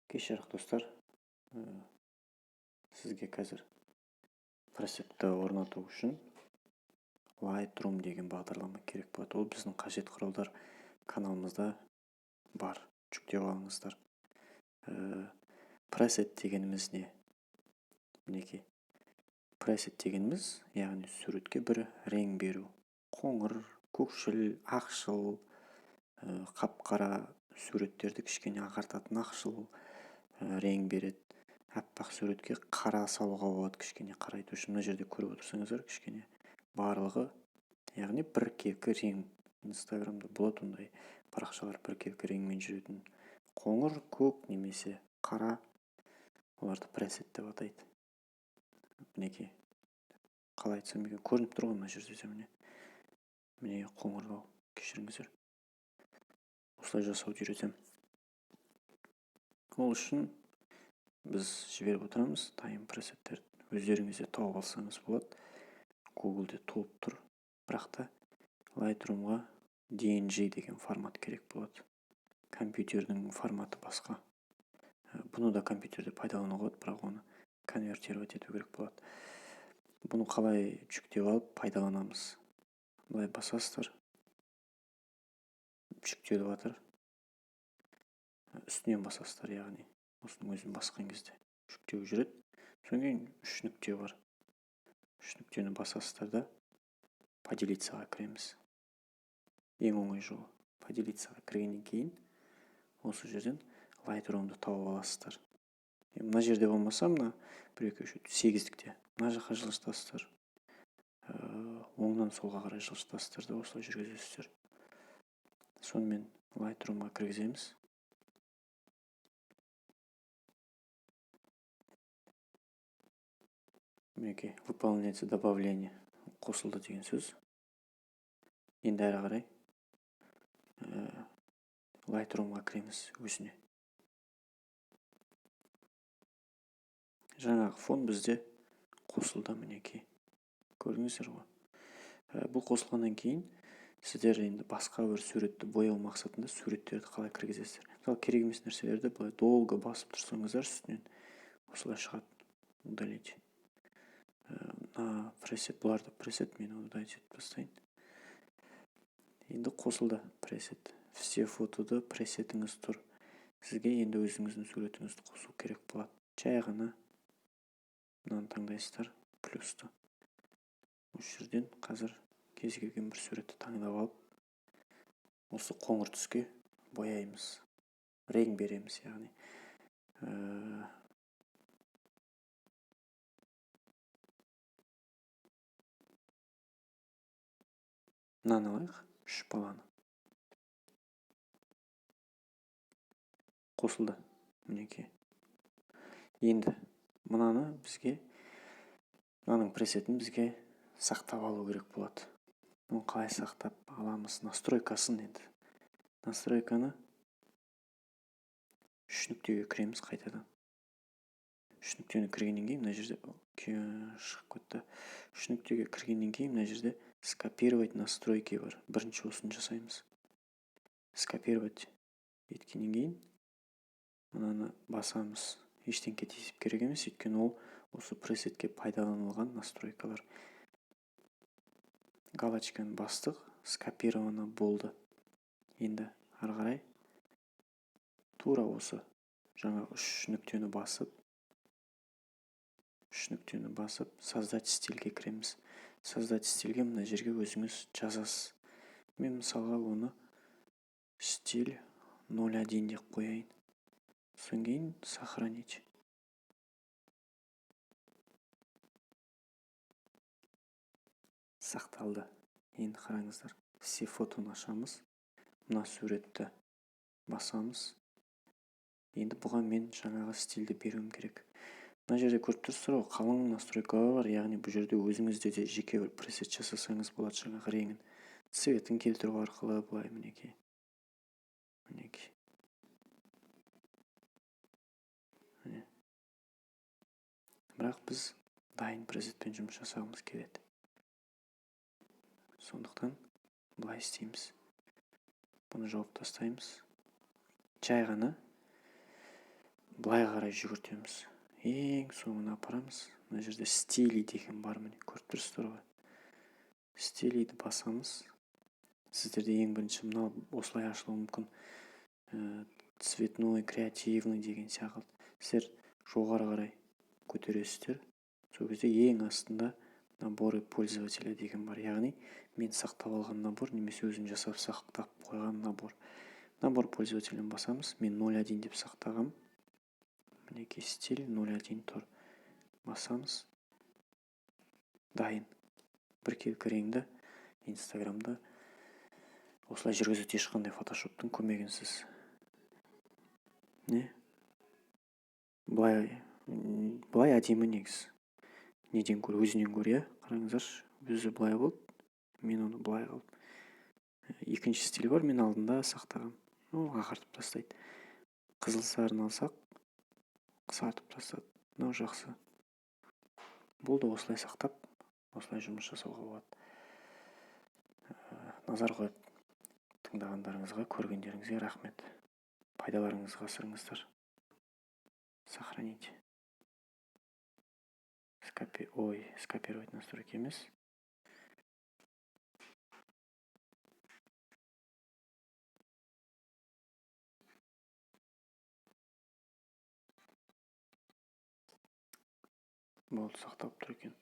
Кеш жарық, достар. Сізге қазір пресетті орнату үшін Lightroom деген бағдарлама керек болады. Ол біздің қажет құралдар каналымызда бар. Жүктеп алыңыздар. Пресет дегеніміз не? Мінекей. Пресет дегеніміз, яғни суретке бір рең беру. Қоңыр, көкшіл, ақшыл, қап-қара суреттерді кішкене ағартатын ақшыл рең береді. Аппақ суретке қара салуға болады, кішкене қарайту үшін. Мына жерде көріп отырсаңыздар, кішкене барлығы, яғни біркелкі рең. Инстаграмда болады ондай парақшалар, біркелкі реңмен жүретін. Қоңыр, көк немесе қара, оларды пресет деп атайды. Мінекей, қалай айтсам екен, көрініп тұр ғой мына жерде де, міне. Міне қоңырлау, кешіріңіздер. Осылай жасауды үйретемін. Ол үшін біз жіберіп отырамыз дайын пресеттерді. Өздеріңіз де тауып алсаңыз болады. Google'де толып тұр. Бірақ та Lightroom'ға DNG деген формат керек болады. Компьютердің форматы басқа. Бұны да компьютерде пайдалануға болады, бірақ оны конвертировать ету керек болады. Бұны қалай жүктеп алып пайдаланамыз? Былай басасыздар. Жүктеліп жатыр. Үстінен басасыздар, яғни осының өзін басқан кезде жүктеу жүреді. Содан кейін үш нүкте бар. Үш нүктені басасыздар да поделиться-ға кіреміз. Ең оңай жолы. Поделиться-ға кіргеннен кейін осы жерден Lightroom-ды тауып аласыздар. Мына жерде болмаса, мына 1, 2, 3, 8-дікте. Мына жаққа жылжытасыздар. Оңнан солға қарай жылжытасыздар да осылай жүргізесіздер. Сонымен Lightroom-ға кіргіземіз. Мінекей, выполняется добавление, қосылды деген сөз. Енді әрі қарай Lightroom-ға кіреміз өзіне. Жаңағы фон бізде қосылды, мінекей. Көрдіңіздер ғой. Бұл қосылғаннан кейін сіздер енді басқа бір суретті бояу мақсатында суреттерді қалай кіргізесіздер? Мысалы, керек емес нәрселерді былай долго басып тұрсаңыздар, үстінен осылай шығады. Удалить. Мына пресет, бұларды пресет, мен удалить етіп тастайын. Енді қосылды пресет. Все фотода пресетіңіз тұр. Сізге енді өзіңіздің суретіңізді қосу керек болады. Жай ғана мынаны таңдайсыздар, плюсты. Осы жерден қазір кез келген бір суретті таңдап алып, осы қоңыр түске бояймыз. Рең береміз, яғни. Мынаны алайық, үш баланы. Қосылды, мінекей. Енді мынаны бізге, мынаның пресетін бізге сақтап алу керек болады. Оны қалай сақтап аламыз? Настройкасын енді. Настройканы үш нүктеге кіреміз қайтадан. Үш нүктені кіргеннен кейін мына жерде шығып кетті. Үш нүктеге кіргеннен кейін мына жерде скопировать настройки бар. Бірінші осыны жасаймыз. Скопировать еткеннен кейін мынаны басамыз. Ештеңке тиісіп керек емес, өйткені ол осы пресетке пайдаланылған настройкалар. Галочканы бастық, скопировано болды. Енді ары қарай тура осы жаңағы үш нүктені басып, үш нүктені басып, создать стильге кіреміз. Создать стильге мына жерге өзіңіз жазасыз. Мен мысалға оны стиль ноль один деп қояйын. Содан кейін сохранить. Сақталды. Енді қараңыздар, все фотоны ашамыз. Мына суретті басамыз. Енді бұған мен жаңағы стильді беруім керек. Мына жерде көріп тұрсыздар ғой, қалың настройкалар бар, яғни бұл жерде өзіңізде де жеке бір пресет жасасаңыз болады, жаңағы реңін, цветін келтіру арқылы былай, мінекей. Мінекей. Міне. Бірақ біз дайын пресетпен жұмыс жасағымыз келеді. Сондықтан былай істейміз. Бұны жауып тастаймыз. Жай ғана Былай қарай жүгіртеміз, ең соңына апарамыз. Мына жерде «Стили» деген бар, міне, көріп тұрсыздар ғой. Стилиді басамыз. Сіздерде ең бірінші мынау осылай ашылуы мүмкін, цветной, креативный деген сияқты. Сіздер жоғары қарай көтересіздер, сол кезде ең астында «Наборы пользователя» деген бар, яғни мен сақтап алған набор немесе өзім жасап сақтап қойған набор. «Набор пользователя» басамыз. Мен 01 деп сақтағам, мінекей, стиль 01 тұр. Басамыз, дайын. Біркелкі реңді Инстаграмда осылай жүргізеді, ешқандай Фотошоптың көмегінсіз. Не, былай әдемі негізі, неден гөрі, өзінен гөрі, иә. Қараңыздаршы, өзі былай болды, мен оны былай қылдым. Екінші стиль бар, мен алдында сақтағам, ол ағартып тастайды. Қызыл сарыны алсақ, қысқартып тастады. Мынау жақсы болды. Осылай сақтап, осылай жұмыс жасауға болады. Назар қойып тыңдағандарыңызға, көргендеріңізге рахмет. Пайдаларыңызға асырыңыздар. Сохранить, ой, скопировать настройки емес. Болды, сақталып тұр екен.